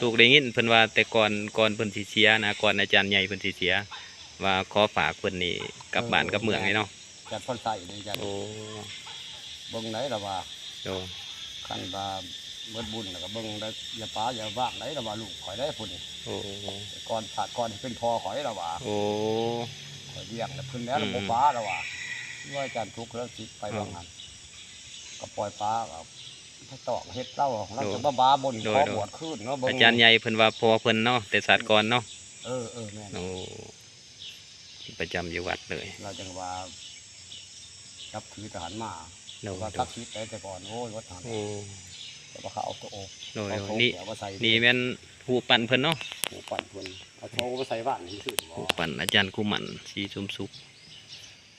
ລູກໄດ້ຍິນເພິ່ນວ່າແຕ່ກ່ອນ ກ່ອນເພິ່ນຊິເສຍນະ ກ່ອນອາຈານໃຫຍ່ເພິ່ນຊິເສຍ ວ່າຂໍຝາກເພິ່ນນີ້ກັບບ້ານກັບເມືອງນີ້ເນາະ. ອືມ ອາຈານພອນໄຊນີ້ ອາຈານ ໂອ້ ເບິ່ງໄດ໋ລະວ່າ ໂດຍ ຄັນວ່າເບິດບຸນລະກະເບິ່ງໄດ້ ຢ່າປະຢ່າວາງໄດ໋ລະວ່າ ລູກຂ້ອຍໄດ໋ຜູ້ນີ້. ໂອ້ ກ່ອນຊາດກ່ອນເປັນພໍ່ຂ້ອຍລະວ່າ. ໂອ້ ຂ້ອຍລ້ຽງລະເພິ່ນແລ້ວ ອືມ ລະບໍ່ປະລະວ່າ. ວ່າອາຈານທຸກແລ້ວຊິໄປວ່າງຫັ້ນ ກະປ່ອຍປະ ກະໄປຕອກເຫັດລາວ ລາວຈະມາບາບົນ ໂດຍ ຂໍບວດຄືນເນາະ. ເບິ່ງ ອາຈານໃຫຍ່ເພິ່ນວ່າພໍ່ເພິ່ນເນາະ ແຕ່ຊາດກ່ອນເນາະ. ເອີ ເອີ ແມ່ນ ໂອ້ ປະຈຳຢູ່ວັດເລີຍ ລາວຈັ່ງວ່າ ນັບຖືທະຫານມາ ໂດຍ ວ່າສັກສິດແຕ່ກ່ອນ ໂອ້ຍ ວັດຫັ້ນ ໂອ້ ແຕ່ວ່າເຂົາເອົາໂຕ ໂດຍ ເອົາໂຕນີ້ ແບບວ່າໃສ່ ນີ້ແມ່ນຮູບປັ້ນເພິ່ນເນາະ ຮູບປັ້ນເພິ່ນ ເອົາໂຕໄປໃສ່ບ້ານນີ້ຊື່ບໍ່ ຮູບປັ້ນອາຈານກຸໝານ ສີສົມສຸກ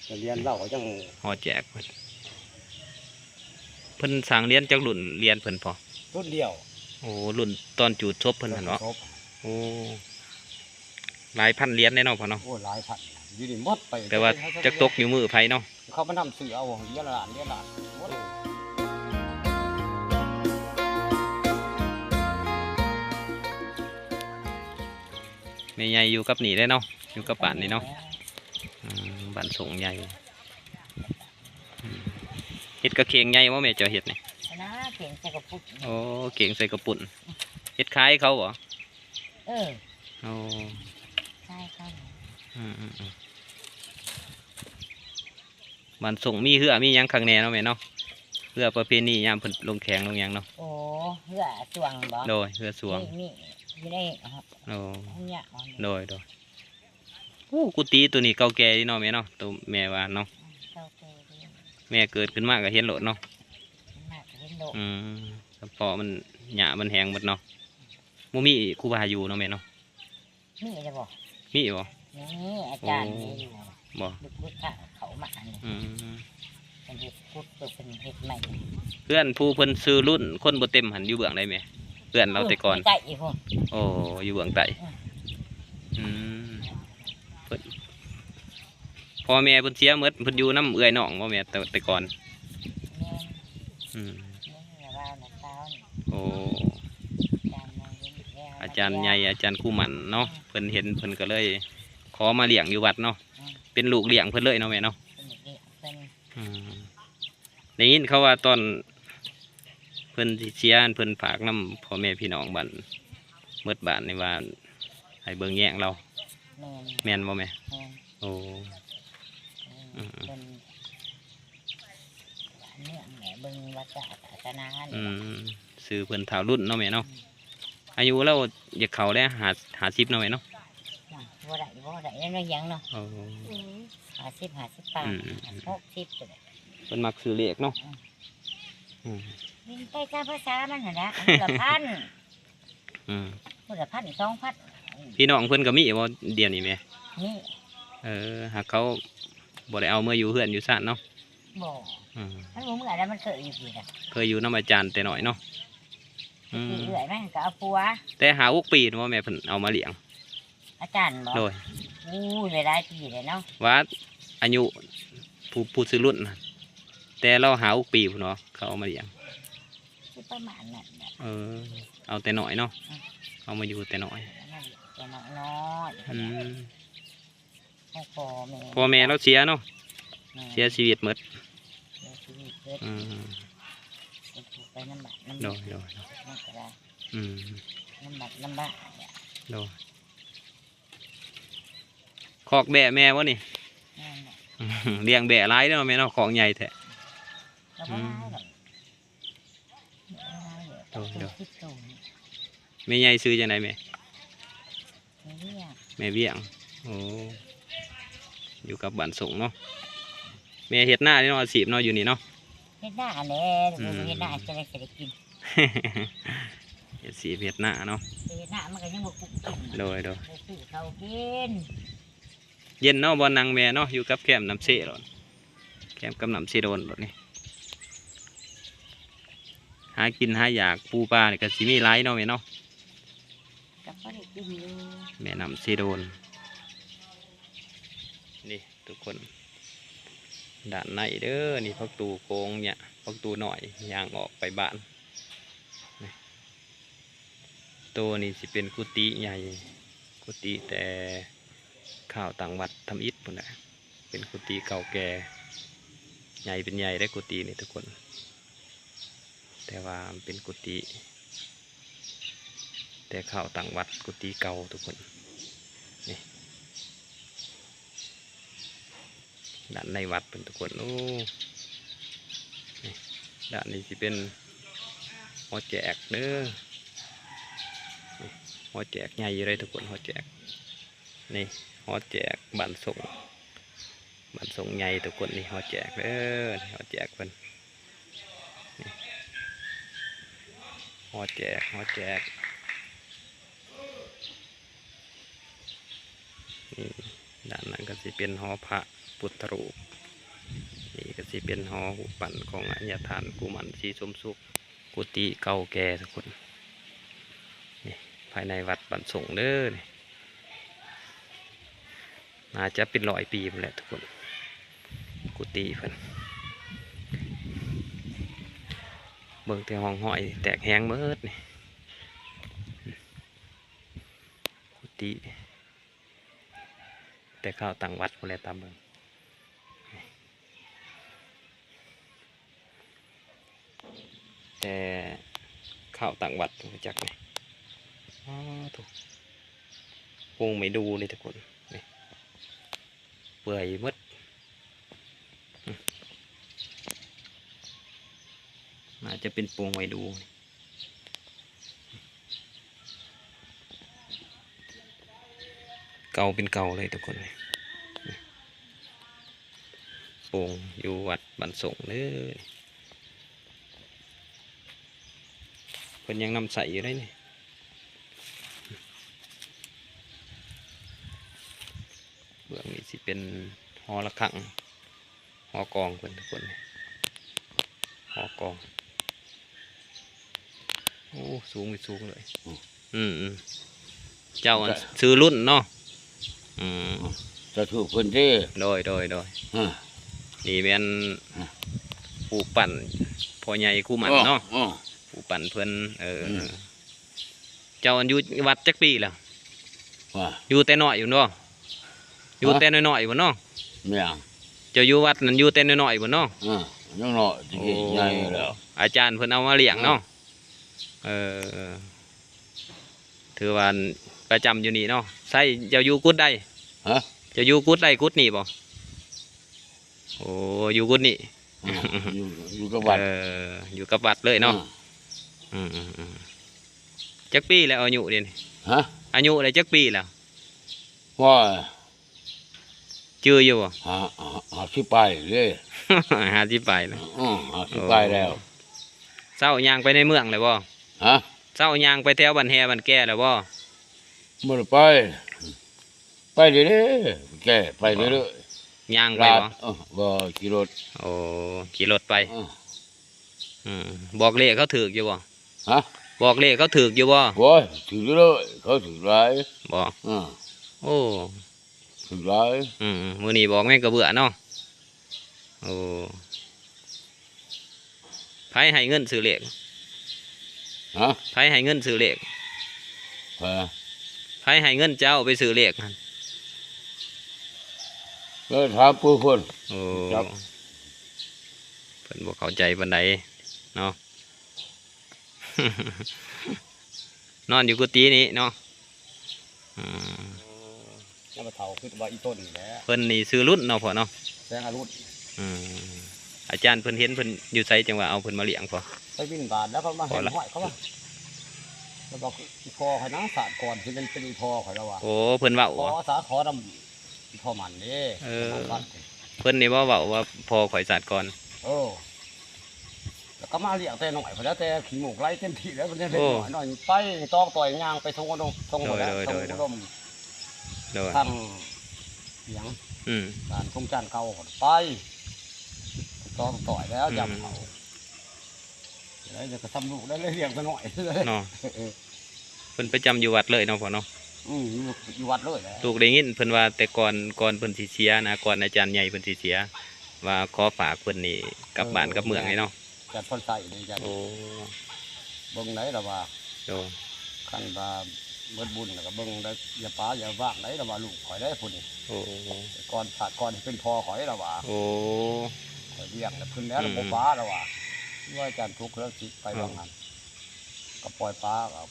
ແຕ່ຫຼຽນລາວກະຍັງຫໍແຈກເພິ່ນ. ເພິ່ນສ້າງຫຼຽນຈັກລຸ້ນ ຫຼຽນເພິ່ນພໍ? ລຸ້ນດຽວ. ໂອ້ ລຸ້ນຕອນຈູດສົບເພິ່ນຫັ້ນເນາະ. ໂອ້ ຫຼາຍພັນຫຼຽນເດ້ເນາະພໍ່ເນາະ. ໂອ້ ຫຼາຍພັນ ຢູ່ນີ້ໝົດໄປ ແຕ່ວ່າຈັກຕົກຢູ່ມືໃຜເນາະ ເຂົາມານຳຊື້ເອົາຫຼຽນລະລ້ານ ຫຼຽນລະລ້ານໝົດ. ແມ່ໃຫຍ່ຢູ່ກັບນີ້ເດ້ເນາະ ຢູ່ກັບບ້ານນີ້ເນາະ. ອືມ ບ້ານສົງໃຫຍ່. ອືມ ເຮັດກະເຂ່ງໃຫຍ່ບໍ່ແມ່ເຈົ້າເຮັດນີ້? ອັນນະ ເຂ່ງໃສ່ກະປຸ້ນ. ໂອ້ ເຂ່ງໃສ່ກະປຸ້ນ ເຮັດຂາຍເຂົາບໍ່? ເອີ ໂອ້ ຂາຍເຂົາ. ອືມໆໆ ບ້ານສົງມີເຮືອມີຫຍັງຄັກແນ່ເນາະແມ່ເນາະ ເຮືອປະເພນີຍາມເພິ່ນລົງແຂ່ງລົງຫຍັງເນາະ. ໂອ້ ເຮືອສວງບໍ່? ໂດຍ ເຮືອສວງ ມີ ມີຢູ່ໃນ ໂອ້ ໂດຍໆ. ໂອ້ ກຸຕິໂຕນີ້ເກົ່າແກ່ເດເນາະແມ່ເນາະ ໂຕແມ່ວ່າເນາະ. ອືມ ເກົ່າແກ່ເດ ແມ່ເກີດຂຶ້ນມາກະເຫັນໂລດເນາະ. ເຫັນມາກະເຫັນໂລດ. ອືມ ສະເພາະມັນ ຫຍ້າມັນແຫ້ງໝົດເນາະ. ບໍ່ມີຄູບາຢູ່ເນາະແມ່ເນາະ. ມີແລ້ວບໍ່? ມີບໍ່? ມີ ອາຈານ ໂອ້ ມີຢູ່ບໍ່? ລູກສິດເຂົ້າມາອັນນີ້. ອືມ ເພິ່ນເຮັດ ຂຸດ ເພິ່ນເຮັດໃໝ່. ເຮືອນຜູ້ເພິ່ນຊື່ລຸ້ນ ຄົນບໍ່ເຕັມຫັ້ນ ຢູ່ເບື້ອງໃດແມ່? ເຮືອນລາວແຕ່ກ່ອນ ໃຕ້ພຸ້ນ. ໂອ້ ຢູ່ເບື້ອງໃຕ້. ອືມ ອືມ ເພິ່ນ ພໍ່ແມ່ເພິ່ນເສຍໝົດ ເພິ່ນຢູ່ນຳເອື້ອຍນ້ອງບໍ່ແມ່ ແຕ່ ແຕ່ກ່ອນ? ແມ່ນ. ອືມ ໂອ້ ອາຈານໃຫຍ່ ອາຈານຄູໝັ້ນເນາະ ເພິ່ນເຫັນເພິ່ນກະເລີຍຂໍມາລ້ຽງຢູ່ວັດເນາະ. ອືມ ເປັນລູກລ້ຽງເພິ່ນເລີຍເນາະແມ່ເນາະ. ເປັນລູກລ້ຽງເພິ່ນ. ອືມ ໄດ້ຍິນເຂົາວ່າຕອນເພິ່ນຊິເສຍ ເພິ່ນຝາກນຳພໍ່ແມ່ພີ່ນ້ອງບ້ານ ໝົດບ້ານນີ້ວ່າໃຫ້ເບິ່ງແຍງລາວ. ແມ່ນ ແມ່ນບໍ່ແມ່? ແມ່ນ. ໂອ້ ອືມ ເພິ່ນ ບ້ານເມືອງແຫຼະ ເບິ່ງວັດວາສະໜານີ້. ອືມ ຊື່ເພິ່ນທ້າວລຸ້ນເນາະແມ່ເນາະ. ອືມ ອາຍຸລາວຢາກເຂົ້າແລ້ວ ຫ້າ ຫ້າສິບເນາະແມ່ເນາະ. ບໍ່ໄດ້ ບໍ່ໄດ້ ຍັງນ້ອຍຫຍັງເນາະ. ໂອ້ ຫ້າສິບ ຫ້າສິບປາຍ ອືມ ຫົກສິບ ເພິ່ນມັກຊື້ເລກເນາະ. ອືມ ອືມ ມີແຕ່ຕາມພາສາມັນຫັ້ນແຫຼະ ມື້ລະພັນ. ອືມ ມື້ລະພັນ ສອງພັນ. ພີ່ນ້ອງເພິ່ນກະມີບໍ່ດຽວນີ້ແມ່? ມີ. ເອີ ຫາກເຂົາບໍ່ໄດ້ເອົາເມືອຢູ່ເຮືອນຢູ່ຊານເນາະ. ບໍ່. ອືມ ມັນບໍ່ເມືອແລ້ວ ມັນເຄີຍຢູ່ພີ້ລະ ເຄີຍຢູ່ນຳອາຈານແຕ່ນ້ອຍເນາະ. ອືມ ເອື້ອຍມັນກະເອົາຜົວ ແຕ່ຫ້າຫົກປີພຸ້ນບໍ່ແມ່ ເພິ່ນເອົາມາລ້ຽງ. ອາຈານບໍ່? ໂດຍ. ໂອ້ຍ ຫຼາຍໆປີແລ້ວເນາະ ວ່າອາຍຸຜູ້ ຜູ້ຊື່ລຸ້ນນະ ແຕ່ລາວຫ້າຫົກປີພຸ້ນເນາະ ເຂົາເອົາມາລ້ຽງ. ຊິປະມານນັ້ນແຫຼະ. ເອີ ເອົາແຕ່ນ້ອຍເນາະ. ອືມ ເອົາມາຢູ່ແຕ່ນ້ອຍ ແຕ່ນ້ອຍໆ. ອືມ ພໍ່ແມ່ ພໍ່ແມ່ລາວເສຍເນາະ. ແມ່ນ ເສຍຊີວິດໝົດ. ເສຍຊີວິດເບິດ. ອືມ ໄປນຳບ້ານນຳ ໂດຍໆ ອືມ ນຳບ້ານນຳບ້ານ. ໂດຍ. ຄອກແບ້ແມ່ບໍ່ນີ້? ແມ່ນແຫຼະ. ລ້ຽງແບ້ຫຼາຍເນາະແມ່ເນາະ ຄອກໃຫຍ່ແທ້. ກະບໍ່ຫຼາຍດອກ. ອືມ ໂດຍໆ. ແມ່ໃຫຍ່ຊື່ຈັ່ງໃດແມ່? ແມ່ວຽງ. ແມ່ວຽງ. ໂອ້ ຢູ່ກັບບ້ານສົງເນາະ. ແມ່ເຮັດນາເນາະ ອາຊີບເນາະ ຢູ່ນີ້ເນາະ. ເຮັດນາຫັ້ນແຫຼະ. ອືມ ເຮັດນາຈັ່ງໃດຊິໄດ້ກິນ. ເຮັດຊີບເຮັດນາເນາະ. ເຮັດນາມັນກະຍັງບໍ່ກຸ້ມກິນ. ໂດຍໆ. ໄດ້ຊື້ເຂົ້າກິນ. ເຢັນເນາະ ບ່ອນນັ່ງແມ່ເນາະ ຢູ່ກັບແຄມນ້ຳເຊໂລດ ແຄມກັບນ້ຳເຊໂດນໂລດນີ້. ຫາກິນຫາຢາກ ປູປານີ້ກະຊິມີຫຼາຍເນາະແມ່ເນາະ. ກະພໍໄດ້ກິນຢູ່ ແມ່ນ້ຳເຊໂດນ. ນີ້ທຸກຄົນ ດ້ານໃນເດີ ນີ້ຜັກຕູໂຂງ ຫຍ້າ ຜັກຕູນ້ອຍ ຍ່າງອອກໄປບ້ານ. ນີ້ ໂຕນີ້ຊິເປັນກຸຕິໃຫຍ່ ກຸຕິແຕ່ຄາວຕັ້ງວັດທຳອິດພຸ້ນແຫຼະ ເປັນກຸຕິເກົ່າແກ່ ໃຫຍ່ເປັນໃຫຍ່ເດ້ກຸຕິນີ້ທຸກຄົນ ແຕ່ວ່າມັນເປັນກຸຕິແຕ່ຄາວຕັ້ງວັດ ກຸຕິເກົ່າທຸກຄົນ ນີ້ ດ້ານໃນວັດເພິ່ນທຸກຄົນ ໂອ້ ນີ້ ດ້ານນີ້ຊິເປັນຫໍແຈກເດີ ນີ້ ຫໍແຈກໃຫຍ່ຢູ່ເດ້ທຸກຄົນ ຫໍແຈກ ນີ້ ຫໍແຈກບ້ານສົງ ບ້ານສົງໃຫຍ່ທຸກຄົນ ນີ້ຫໍແຈກເດີ ນີ້ຫໍແຈກເພິ່ນ ນີ້ ຫໍແຈກ ຫໍແຈກ ນີ້ ດ້ານນັ້ນກໍຊິເປັນຫໍພະພຸດທະຮູບ ນີ້ກໍຊິເປັນຫໍຮູບປັ້ນຂອງອາຍະທ່ານກຸມານສີສົມສຸກ ກຸຕິເກົ່າແກ່ທຸກຄົນ ນີ້ ພາຍໃນວັດບ້ານສົງເດີ ນີ້ ໜ້າຈະເປັນຮ້ອຍປີພຸ້ນແຫຼະທຸກຄົນ ກຸຕິເພິ່ນ ເບິ່ງແຕ່ຮ່ອງຮອຍແຕກແຫງເໝິດນີ້ ກຸຕິ ແຕ່ຄາວຕັ້ງວັດພຸ້ນແຫຼະ ຕາມເບິ່ງ ແຕ່ຄາວຕັ້ງວັດ ຮູ້ຈັກນີ້ ອ້າໂທ້ ໂປ່ງໄມ້ດູ່ເລີຍທຸກຄົນ ນີ້ ເປື່ອຍໝົດ ໜ້າຈະເປັນໂປ່ງໄມ້ດູ່ ເກົ່າເປັນເກົ່າເລີຍທຸກຄົນ ໂປ່ງຢູ່ວັດບ້ານສົງເດີ ເພິ່ນຍັງນຳໃຊ້ຢູ່ເດ້ນີ້ ເບື້ອງນີ້ຊິເປັນຫໍລະຄັງ ຫໍກອງເພິ່ນທຸກຄົນ ຫໍກອງ ໂອ້ ສູງ ສູງເລີຍ ອືມ ອືມ ເຈົ້າອັນ ກະ ຊື່ລຸ້ນເນາະ ອືມ ສາທຸເພິ່ນເດ້ ໂດຍ ໂດຍ ໂດຍ ອາ ນີ້ແມ່ນ ອາ ຜູ້ປັ້ນພໍ່ໃຫຍ່ຄູໝັ້ນເນາະ ເອີ ຜູ້ປັ້ນເພິ່ນ ເອີ ອືມ ເຈົ້າອັນຢູ່ວັດຈັກປີແລ້ວ? ວ່າ ຢູ່ແຕ່ນ້ອຍພຸ້ນບໍ່? ຢູ່ແຕ່ນ້ອຍໆພຸ້ນເນາະ? ແມ່ນຫຍັງ? ເຈົ້າຢູ່ວັດນັ້ນຢູ່ແຕ່ນ້ອຍໆພຸ້ນເນາະ? ເອີ ຍັງນ້ອຍຕະກີ້ ໂອ້ ໃຫຍ່ແລ້ວ ອາຈານເພິ່ນເອົາມາລ້ຽງເນາະ? ເອີ ເອີ ຖືວ່າປະຈຳຢູ່ນີ້ເນາະ? ໃສ ເຈົ້າຢູ່ກຸດໃດ? ຮະ? ເຈົ້າຢູ່ກຸດໃດ ກຸດນີ້ບໍ່? ໂອ້ ຢູ່ກຸດນີ້ ອືມ ຢູ່ ຢູ່ກັບວັດ ເອີ ຢູ່ກັບວັດເລີຍເນາະ ອືມ ອືມ ອືມ ອືມ ຈັກປີແລ້ວອາຍຸດຽວນີ້? ຮະ? ອາຍຸໄດ້ຈັກປີແລ້ວ? ໂອ້ຍ ຈື່ຢູ່ບໍ່? ຫ້າ ຫ້າ ຫ້າສິບປາຍເດ້ ຫ້າສິບປາຍແລ້ວ ອືມ ຫ້າສິບປາຍແລ້ວ ໂອ້ ເຊົ້າຍ່າງໄປໃນເມືອງແລ້ວບໍ່? ຮະ? ເຊົ້າຍ່າງໄປແຖວບ້ານແຮ່ບ້ານແກ່ແລ້ວບໍ່? ບໍ່ໄດ້ໄປ ໄປເດ້ ແກ່ໄປເດ້ ຍ່າງໄປບໍ່? ເອີ ບໍ່ ຂີ່ລົດ ໂອ້ ຂີ່ລົດໄປ ເອີ ອືມ ບອກເລກເຂົາຖືກຢູ່ບໍ່? ຮະ? ບອກເລກເຂົາຖືກຢູ່ບໍ່? ໂອ້ຍ ຖືກຢູ່ເລີຍ ເຂົາຖືກຫຼາຍ ບໍ່? ເອີ ໂອ້ ຖືກຫຼາຍ ອືມ ມື້ນີ້ບອກແມ່ນກະເບືອເນາະ ໂອ້ ໃຜໃຫ້ເງິນຊື້ເລກ? ຮະ? ໃຜໃຫ້ເງິນຊື້ເລກ? ໃຜ? ໃຜໃຫ້ເງິນເຈົ້າໄປຊື້ເລກຫັ້ນ? ເອີ ຖາມຜູ້ຄົນ ໂອ້ ຈັກ ເພິ່ນບໍ່ເຂົ້າໃຈປານໃດເນາະ ນອນຢູ່ກຸຕິນີ້ເນາະ ອືມ ໂອ້ ຍາມເຖົ້າຄືວ່າອີຕົ້ນນີ້ແຫຼະ ເພິ່ນນີ້ຊື່ລຸ້ນເນາະພໍ່ເນາະ ແສງອະລຸນ ອືມ ອາຈານເພິ່ນເຫັນເພິ່ນຢູ່ໃສ ຈັ່ງວ່າເອົາເພິ່ນມາລ້ຽງພໍ່? ໄປບິນບາດແລ້ວເຂົາມາເຫັນຫ້ອຍເຂົາວ່າ ແລ້ວບອກອີພໍ່ຂ້ອຍນະ ຊາດກ່ອນຊິແມ່ນເປັນອີພໍ່ຂ້ອຍລະວ່າ ໂອ້ ເພິ່ນເວົ້າ ຂໍສາຂໍນຳ ພໍ່ໝັ້ນເດ້ ເອີ ເພິ່ນນີ້ບໍ່ເວົ້າວ່າພໍ່ຂ້ອຍຊາດກ່ອນ ເອີ ແລ້ວກໍມາລ້ຽງແຕ່ນ້ອຍພຸ້ນແຫຼະ ແຕ່ຂີ້ມູກໄຫຼເຕັມທີ່ແລ້ວ ເພິ່ນຍັງເດັກນ້ອຍ ໂອ້ ນ້ອຍໄປຕອກຕ່ອຍຍ່າງໄປທົ່ງອຸດົມ ທົ່ງ ໂດຍ ພຸ້ນແຫຼະ ໂດຍ ທົ່ງອຸດົມ ໂດຍ ທາງຫຍັງ ອືມ ບ້ານທົ່ງຈານເກົ່າພຸ້ນໄປ ຕອກຕ່ອຍແລ້ວ ອືມ ຢາມເຂົາ ແລ້ວກໍຊຳລູກໄດ້ ລ້ຽງແຕ່ນ້ອຍເນາະ ເອີ ເພິ່ນປະຈຳຢູ່ວັດເລີຍເນາະພໍ່ເນາະ ອືມ ຢູ່ ຢູ່ວັດເລີຍແຫຼະ ລູກໄດ້ຍິນເພິ່ນວ່າແຕ່ກ່ອນ ກ່ອນເພິ່ນຊິເສຍນະ ກ່ອນອາຈານໃຫຍ່ເພິ່ນຊິເສຍ ວ່າຂໍຝາກເພິ່ນນີ້ກັບ ເອີ ບ້ານກັບເມືອງນີ້ເນາະ ອາຈານພອນໄຊນີ້ ອາຈານ ໂອ້ ເບິ່ງໄດລະວ່າ ໂດຍ ຄ ອັນວ່າເບິດບຸນແລ້ວກໍເບິ່ງໄດ້ ຢ່າປະຢ່າວາງໄດ໋ ລາວວ່າ ລູກຂ້ອຍໄດ໋ຜູ້ນີ້. ໂອ້ ກ່ອນຊາດກ່ອນຊິເປັນພໍ່ຂ້ອຍ ລາວວ່າ. ໂອ້ ຂ້ອຍລ້ຽງແລ້ວເພິ່ນແລ້ວ ອືມ ບໍ່ປະ ລາວວ່າ. ວ່າອາຈານທຸກເລື່ອງສິໄປວ່າງນັ້ນ ກໍປ່ອຍປະ ກໍ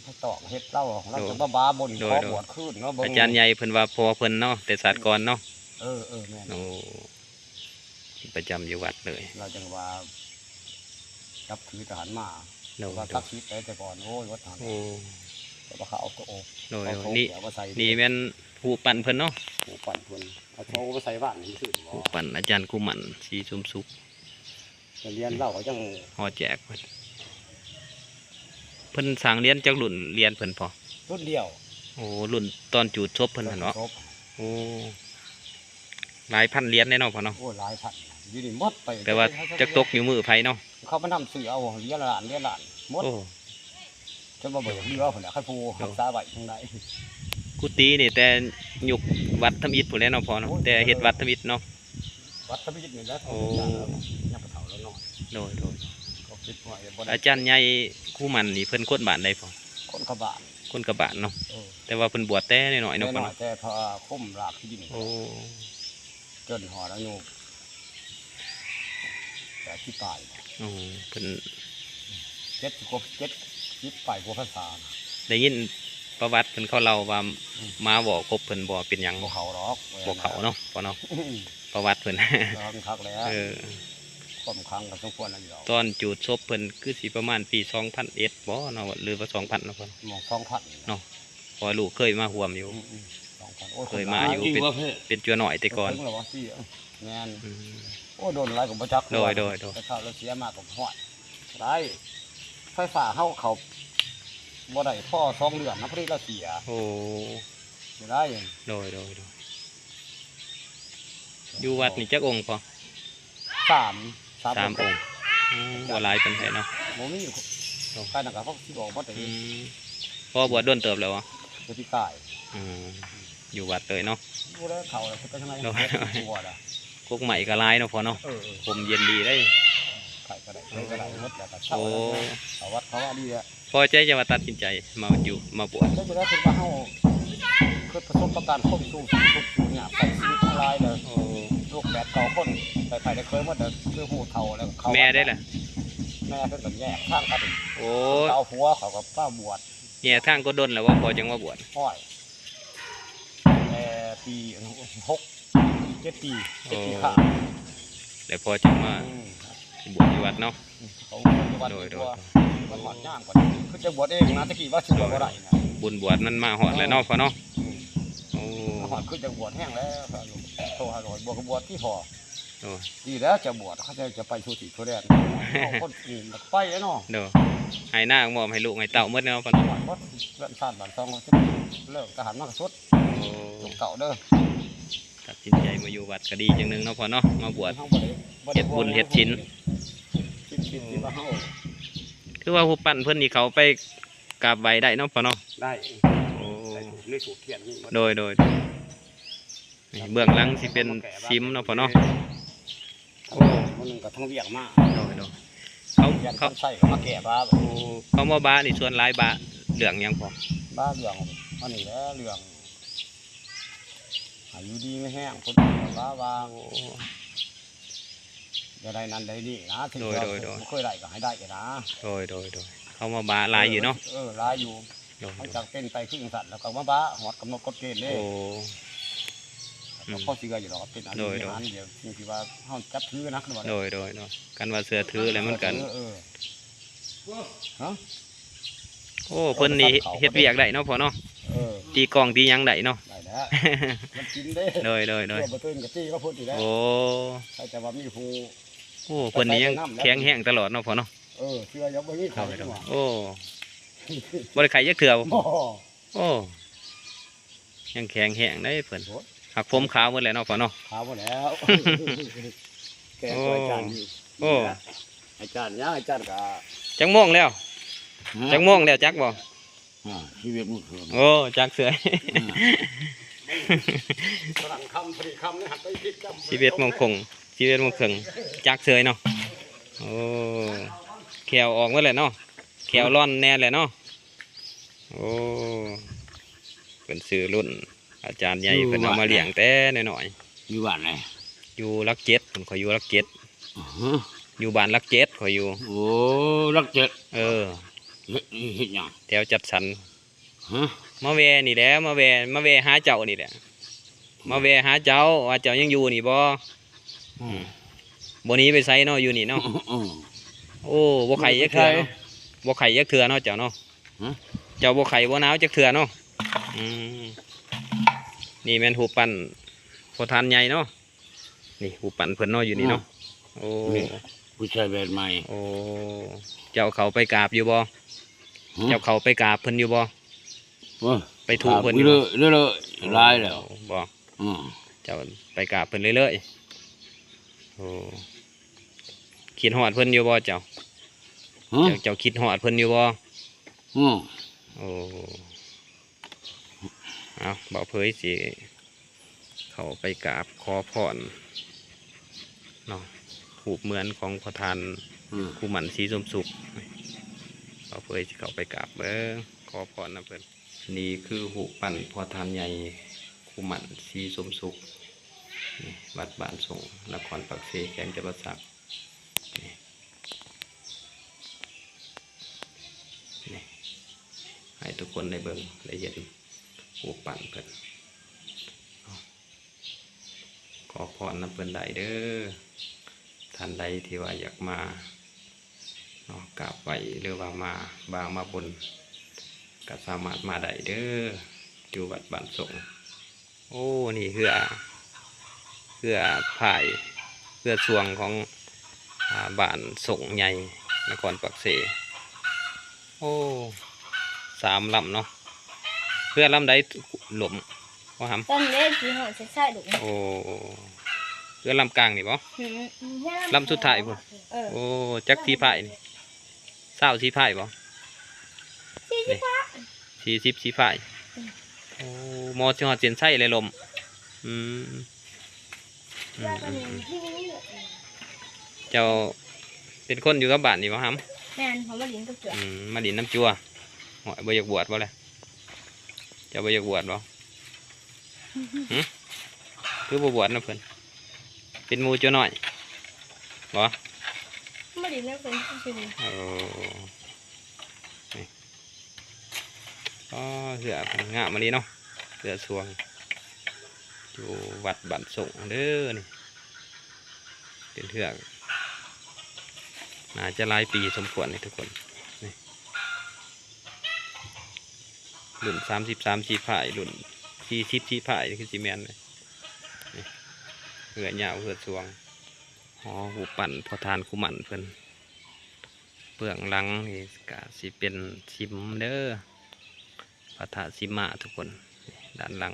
ໄປຕອກເຮັດລາວ ລາວ ໂດຍ ຈະມາບາບົນ ໂດຍ ຂໍ ໂດຍ ບວດຄືນເນາະ. ເບິ່ງ ອາຈານໃຫຍ່ເພິ່ນວ່າພໍ່ເພິ່ນເນາະ ແຕ່ຊາດກ່ອນເນາະ. ເອີ ເອີ ແມ່ນ. ໂອ້ ປະຈຳຢູ່ວັດເລີຍ ລາວຈັ່ງວ່າ ນັບຖືທະຫານມາ ໂດຍ ວ່າ ໂດຍ ສັກສິດໄດ໋ແຕ່ກ່ອນ. ໂອ້ຍ ວັດຫັ້ນ ໂອ້ ແຕ່ວ່າເຂົາເອົາໂຕ ໂດຍ ເອົາໂຕ ນີ້ ເອົາມາໃສ່ ນີ້ແມ່ນຮູບປັ້ນເພິ່ນເນາະ. ຮູບປັ້ນເພິ່ນ ເອົາໂຕມາໃສ່ບ້ານນີ້ຊື່ບໍ່? ຮູບປັ້ນອາຈານກຸໝັນ ສີສົມສຸກ ແຕ່ຫຼຽນລາວກໍຍັງຫໍແຈກເພິ່ນ. ເພິ່ນສ້າງຫຼຽນຈັກລຸ້ນ ຫຼຽນເພິ່ນພໍ? ລຸ້ນດຽວ. ໂອ້ ລຸ້ນຕອນຈູດສົບເພິ່ນຫັ້ນເນາະ. ຕອນຈູດສົບ. ໂອ້ ຫຼາຍພັນຫຼຽນເດ້ເນາະພໍ່ເນາະ. ໂອ້ ຫຼາຍພັນ ຢູ່ນີ້ໝົດໄປ. ແຕ່ວ່າຈັກຕົກຢູ່ມືໃຜເນາະ ເຂົາມານຳຊື້ເອົາຫຼຽນລະລ້ານ ຫຼຽນລ້ານໝົດ. ໂອ້ ຈົນວ່າບໍ່ຢາກເຫຼືອພຸ້ນແຫຼະ ຄັນຜູ້ ໂດຍ ຮັກສາໄວ້ຈັ່ງໃດ. ກຸຕິນີ້ແຕ່ຍຸກວັດທຳອິດພຸ້ນແຫຼະເນາະພໍ່ເນາະ. ໂອ້ຍ ແຕ່ເຮັດວັດທຳອິດເນາະ. ວັດທຳອິດນີ້ແຫຼະ. ໂອ້ ຍັງບໍ່ເຖົ້າແລ້ວເນາະ. ໂດຍ ໂດຍ ກໍຄິດວ່າບໍ່ໄດ້. ອາຈານໃຫຍ່ຄູໝັນນີ້ເພິ່ນຄົນບ້ານໃດພໍ່? ຄົນກະບານ. ຄົນກະບານເນາະ. ເອີ ແຕ່ວ່າເພິ່ນບວດແຕ່ນ້ອຍໆເນາະ ແຕ່ນ້ອຍ ພໍ່ເນາະ ແຕ່ພະຄຸມລາກທີ່ດິນ. ໂອ້ ຈົນຮອດອາຍຸແປດສິບປາຍ. ໂອ້ ເພິ່ນ ເຈັດສິບກວ່າ ເຈັດສິບປາຍກວ່າພັນສາ. ໄດ້ຍິນປະຫວັດເພິ່ນເຂົາເລົ່າວ່າ ອືມ ໝາວໍ້ກົບເພິ່ນບໍ່ເປັນຫຍັງ. ບໍ່ເຂົ້າດອກ. ບໍ່ເຂົ້າເນາະພໍ່ເນາະ. ອືມ ປະຫວັດເພິ່ນ ລອງຄັກແລ້ວ. ເອີ ຄວາມຄັງກໍສົມຄວນຢູ່ດອກ. ຕອນຈູດສົບເພິ່ນຄືຊິປະມານປີສອງພັນເອັດບໍເນາະ ຫຼືວ່າສອງພັນເນາະພໍ່ເນາະ. ສອງພັນເນາະ. ເພາະວ່າລູກເຄີຍມາຮ່ວມຢູ່. ອືມໆ ສອງພັນ. ໂອ້ຍ ເຄີຍມາຢູ່ ເປັນ ເປັນຈົວນ້ອຍແຕ່ກ່ອນ. ເຖິງແລ້ວບໍ່? ແມ່ນ. ອືມ ໂອ້ ດົນຫຼາຍກໍບໍ່ຈັກ. ໂດຍໆໆ. ແຕ່ເຂົາລາວເສຍມາກໍຮອດ ໄດ້ ໄຟຟ້າເຮົາເຂົ້າບໍ່ໄດ້ພໍສອງເດືອນນະ ພໍດີລາວເສຍ. ໂອ້ ເສຍດາຍ. ໂດຍໆໆ. ຢູ່ວັດນີ້ຈັກອົງພໍ່? ສາມ ສາມ ສາມອົງ. ໂອ້ ບໍ່ຫຼາຍປານໃດເນາະ. ບໍ່ມີ. ໂອ້ ກາຍນັ້ນກໍເຂົາຊິອອກໝົດ. ອືມ ພໍ່ບວດດົນເຕີບແລ້ວບໍ່? ແຕ່ປີກາຍ. ອືມ ຢູ່ວັດເລີຍເນາະ. ບໍ່ໄດ້ເຂົ້າແລ້ວ ເພິ່ນກໍຍັງໄດ້. ໂດຍ ບວດອະ ກົກໄມ້ກໍຫຼາຍເນາະພໍ່ເນາະ. ເອີໆ ຮົ່ມເຢັນດີເດ້. ໃຜກໍໄດ້ ໃຜກໍໄດ້ໝົດແລ້ວກໍເຊົ່າ. ໂອ້ ເຂົ້າວັດເຂົ້າວາດີແລ້ວ. ພໍໃຈຈັ່ງວ່າຕັດສິນໃຈມາຢູ່ ມາບວດ. ແລ້ວຈະໄດ້ເພິ່ນວ່າເຮົາເກີດປະສົບປະການຄວາມທຸກ ທຸກຍາກໃຊ້ຊີວິດທັງຫຼາຍເດີ. ໂອ້ ລູກແປດເກົ້າຄົນ ໄປໃຜໄດ້ເຄີຍໝົດເດີ ຄືຮູ້ເຖົ້າແລ້ວເຂົາ. ແມ່ໄດ້ລະ? ແມ່ເພິ່ນກໍແຍກທາງກັນ. ໂອ້ ເຂົາເອົາຜົວ ເຂົາກໍພາບວດ. ແຍກທາງກໍດົນແລ້ວບໍ່ ພໍ່ຈຶ່ງມາບວດ? ໂອ້ຍ ແຕ່ປີຫົກ ເຈັດປີ ເຈັດປີ ໂອ້ ຂ້າງ ແລ້ວພໍ່ຈຶ່ງມາ ອືມ ບວດຢູ່ວັດເນາະ. ອືມ ເຂົາບວດຢູ່ວັດ. ໂດຍໆ ມັນຮອດຍາມກ່ອນ ຄືຈະບວດເອງນະ ແຕ່ກີ້ວ່າຊິບວດບໍ່ໄດ້ນະ. ບຸນບວດມັນມາຮອດແລ້ວເນາະ ເອີ ພໍ່ເນາະ. ອືມ ໂອ້ ມາຮອດຄືຈະບວດແຮງແລ້ວ ໂທຫາ ບວດກໍບວດຕິພໍ່. ໂອ້ ດີແລ້ວຈະບວດ ເຂົາເຈົ້າຈະໄປສູ່ທີ່ທົ່ວແດນ ເອົາຄົນອື່ນໄປແລ້ວເນາະ. ໂດຍ ໃຫ້ນາມອບໃຫ້ລູກໃຫ້ເຕົ້າໝົດແລ້ວເນາະ ເພິ່ນໝົດ ເຮືອນຊານບ້ານຊ່ອງ ເລີກທະຫານມາກະສຸດ. ໂອ້ ລູກເຕົ້າເດີ ຕັດສິນໃຈມາຢູ່ວັດກໍດີຢ່າງໜຶ່ງເນາະພໍ່ເນາະ ມາບວດ ເຮັດບຸນເຮັດສິນ. ສິນ ສິນ ສິນວ່າເຮົາ ຄືວ່າຮູບປັ້ນເພິ່ນນີ້ເຂົ້າໄປກາບໄຫວ້ໄດ້ເນາະພໍ່ເນາະ? ໄດ້. ໂອ້ ໃສ່ທູບ ໃນທູບທຽນນີ້. ໂດຍໆໆ. ນີ້ເບື້ອງຫຼັງຊິເປັນສິມເນາະພໍ່ເນາະ. ໂອ້ ມື້ໜຶ່ງກໍທັງວຽກມາ. ໂດຍໆ ເຂົາ ວຽກ ເຂົາ ຄົນໃຊ້ກໍມາແກ້ບາ. ໂອ້ ເຂົາມາບານີ້ສ່ວນຫຼາຍບາເລື່ອງຫຍັງພໍ່? ບາເລື່ອງອັນນີ້ແຫຼະ ເລື່ອງໃຫ້ຢູ່ດີມີແຮງ ຄົນກໍບາວ່າ ໂອ້ ຢ່າໄດ້ນັ້ນໄດ້ນີ້ນະ. ໂດຍໆໆ ບໍ່ເຄີຍໄດ້ກໍໃຫ້ໄດ້ນະ. ໂດຍໆໆ. ເຂົາມາບາຫຼາຍຢູ່ເນາະ. ເອີ ເອີ ຫຼາຍຢູ່. ໂດຍໆ ມັນຈະເປັນໄປຄືຈັ່ງຊັ້ນ ແລ້ວກໍມາບາຮອດກຳນົດກົດເກນເດ້. ໂອ້ ອືມ ກໍພໍເຊື່ອຢູ່ດອກ ເປັນອັນ ໂດຍໆ ອັນດຽວທີ່ວ່າເຮົາຈັບຖືນະ. ໂດຍໆໆ. ຄັນວ່າເຊື່ອຖືແລ້ວມັນກໍ ເອີ ເອີ ຮະ ໂອ້ ເພິ່ນນີ້ເຮັດວຽກໄດ້ເນາະພໍ່ເນາະ. ເອີ ຕີກ້ອງຕີຫຍັງໄດ້ເນາະ. ໄດ້ແລ້ວ ມັນກິນເດ້. ໂດຍໆໆ. ບໍ່ຕື່ນກໍຕີກໍພຸ້ນອີກແລ້ວ. ໂອ້ ໃຫ້ແຕ່ວ່າມີຜູ້ ໂອ້ ເພິ່ນນີ້ຍັງແຂງແຮງຕະຫຼອດເນາະພໍ່ເນາະ. ເອີ ເຊື່ອຍັງບໍ່ມີໄຂ້. ໂດຍໆ ໂອ້ ບໍ່ໄດ້ໄຂ້ຈັກເທື່ອ. ບໍ່ ໂອ້ ຍັງແຂງແຮງເດ້ເພິ່ນ. ໂອ້ຍ ຫາກຜົມຂາວໝົດແລ້ວເນາະພໍ່ເນາະ. ຂາວໝົດແລ້ວ ແກ່ກວ່າອາຈານຢູ່. ໂອ້ ອາຈານຫຍັງ ອາຈານກໍ ຈັກໂມງແລ້ວ? ຮະ? ຈັກໂມງແລ້ວ ຈັກບໍ່? ອ່າ ສິບເອັດໂມງເຄິ່ງ. ໂອ້ ຈັກເຊື່ອຍ. ອ່າ ຕອນຄ່ຳ ພໍດີຄ່ຳນີ້ ຫັນໄປຜິດຄ່ຳ. ສິບເອັດໂມງເຄິ່ງ ສິບເອັດໂມງເຄິ່ງ ຈັກເຊື່ອຍເນາະ. ໂອ້ ແຂ້ວອອກໝົດແລ້ວເນາະ ແຂ້ວລ້ອນແດ່ແຫຼະເນາະ. ໂອ້ ເພິ່ນຊື່ລຸ້ນ ອາຈານໃຫຍ່ເພິ່ນເອົາມາລ້ຽງແຕ່ນ້ອຍໆ. ຢູ່ບ້ານໃດ? ຢູ່ຫຼັກເຈັດພຸ້ນ ຂ້ອຍຢູ່ຫຼັກເຈັດ. ຮະ? ຢູ່ບ້ານຫຼັກເຈັດຂ້ອຍຢູ່. ໂອ້ ຫຼັກເຈັດ. ເອີ ເຮັດ ເຮັດຫຍັງ? ແຖວຈັດສັນ. ຮະ? ມາແວ່ນີ້ແຫຼະ ມາແວ່ ມາແວ່ຫາເຈົ້ານີ້ແຫຼະ ມາແວ່ຫາເຈົ້າວ່າເຈົ້າຍັງຢູ່ນີ້ບໍ່? ອືມ ບໍ່ໜີໄປໃສເນາະ ຢູ່ນີ້ເນາະ. ອືມ ໂອ້ ບໍ່ໄຂ້ຈັກເທື່ອເນາະ. ບໍ່ໄຂ້ຈັກເທື່ອເນາະເຈົ້າເນາະ. ຮະ? ເຈົ້າບໍ່ໄຂ້ບໍ່ໜາວຈັກເທື່ອເນາະ. ອືມ ນີ້ແມ່ນຮູບປັ້ນພໍ່ທ່ານໃຫຍ່ເນາະ. ນີ້ຮູບປັ້ນເພິ່ນເນາະ ຢູ່ນີ້ເນາະ. ອືມ ໂອ້ ນີ້ຜູ້ຊາຍແບບໃໝ່. ໂອ້ ເຈົ້າເຂົ້າໄປກາບຢູ່ບໍ່? ຮະ? ເຈົ້າເຂົ້າໄປກາບເພິ່ນຢູ່ບໍ່? ໂອ້ຍ ໄປທຸເພິ່ນຢູ່ບໍ່? ເລື້ອຍໆ ຫຼາຍແລ້ວ. ໂອ້ ບໍ່? ອືມ ເຈົ້າໄປກາບເພິ່ນເລື້ອຍໆ. ໂອ້ ຄິດຮອດເພິ່ນຢູ່ບໍ່ເຈົ້າ? ຮະ? ເຈົ້າ ເຈົ້າຄິດຮອດເພິ່ນຢູ່ບໍ່? ອືມ ໂອ້ ເອົາ ບ່າວເຜີຍຊິເຂົ້າໄປກາບຂໍພອນເນາະ ຮູບເໝືອນຂອງພໍ່ທ່ານ ອືມ ຄູໝັ້ນ ສີສົມສຸກ. ບ່າວເຜີຍຊິເຂົ້າໄປກາບເບິ່ງ ຂໍພອນນຳເພິ່ນ. ນີ້ຄືຮູບປັ້ນພໍ່ທ່ານໃຫຍ່ ຄູໝັ້ນ ສີສົມສຸກ ນີ້ ວັດບ້ານສົງ ນະຄອນປາກເຊ ແຂວງຈຳປາສັກ. ນີ້ ນີ້ ໃຫ້ທຸກຄົນໄດ້ເບິ່ງໄດ້ເຫັນຮູບປັ້ນເພິ່ນເນາະ. ຂໍພອນນຳເພິ່ນໄດ້ເດີ ທ່ານໃດທີ່ວ່າຢາກມາເນາະ ກາບໄຫວ້ ຫຼືວ່າມາບາງມາບຸນ ກໍສາມາດມາໄດ້ເດີ ຢູ່ວັດບ້ານສົງ. ໂອ້ ນີ້ເຮືອ ເຮືອພາຍ ເຮືອຊ່ວງຂອງ ອາ ບ້ານສົງໃຫຍ່ ນະຄອນປາກເຊ. ໂອ້ ສາມລຳເນາະ. ເຮືອລຳໃດລົ້ມ ພໍ່ຫຳ? ລຳເລັກ ທີ່ເຮົາໃຊ້ໆ ລູກ. ໂອ້ ເຮືອລຳກາງນີ້ບໍ່? ອືມ ລຳສຸດທ້າຍພຸ້ນ. ເອີ ໂອ້ ຈັກສີພາຍນີ້? ຊາວສີພາຍບໍ່? ສີ່ສິບ ສີ່ສິບສີພາຍ. ອືມ ໂອ້ ໝໍຊິຮອດເສັ້ນໄຊແລ້ວລົ້ມ. ອືມ ອືມ ອືມ ອືມ ເຈົ້າເປັນຄົນຢູ່ກັບບ້ານນີ້ບໍ່ຫຳ? ແມ່ນ ເຮົາມາຫຼິ້ນກັບຈົວ. ອືມ ມາຫຼິ້ນນຳຈົວ. ໂອ້ຍ ບໍ່ຢາກບວດບໍ່ລະ? ເຈົ້າບໍ່ຢາກບວດບໍ່? ຫຶ? ຄືບໍ່ບວດນຳເພິ່ນ? ເປັນໝູ່ຈົວນ້ອຍບໍ່? ມາຫຼິ້ນນຳເພິ່ນຊື່ໆ. ໂອ້ ນີ້ ອໍ ເຮືອງາມອີ່ຫຼີເນາະ ເຮືອຊ່ວງ ຢູ່ວັດບ້ານສົງເດີນີ້. ເປັນເຮືອ ໜ້າຈະຫຼາຍປີສົມຄວນນີ້ທຸກຄົນ. ນີ້ ລຸ້ນສາມສິບສາມສີພາຍ ລຸ້ນສີ່ສິບສີພາຍ ຄືຊິແມ່ນເລີຍ. ນີ້ ເຮືອຍາວ ເຮືອຊ່ວງ. ຫໍຮູບປັ້ນພໍ່ທ່ານຄູໝັ້ນເພິ່ນ. ເບື້ອງຫຼັງນີ້ກະຊິເປັນສິມເດີ ພະທາດສິມມາທຸກຄົນ. ດ້ານຫຼັງ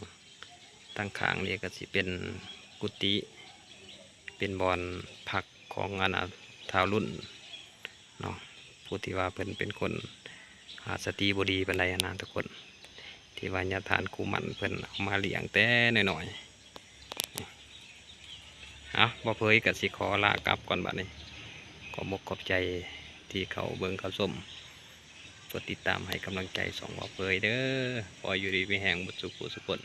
ທາງຂ້າງນີ້ກະຊິເປັນກຸຕິ ເປັນບ່ອນພັກຂອງອັນນ່າທ້າວລຸ້ນເນາະ ຜູ້ທີ່ວ່າເພິ່ນເປັນຄົນ ອາ ສະຕິບໍ່ດີປານໃດຫັ້ນນະທຸກຄົນ ທີ່ວ່າຍາທ່ານຄູໝັ້ນເພິ່ນເອົາມາລ້ຽງແຕ່ນ້ອຍໆ. ເອົາ ບ່າວເຜີຍກະຊິຂໍລາກັບກ່ອນບາດນີ້. ຂອບອົກຂອບໃຈທີ່ເຂົ້າເບິ່ງເຂົ້າຊົມ ກົດຕິດຕາມໃຫ້ກຳລັງໃຈຊ່ອງບ່າວເຜີຍເດີ. ຂໍໃຫ້ຢູ່ດີມີແຮງເບິດສູ່ຜູ້ສູ່ຄົນ.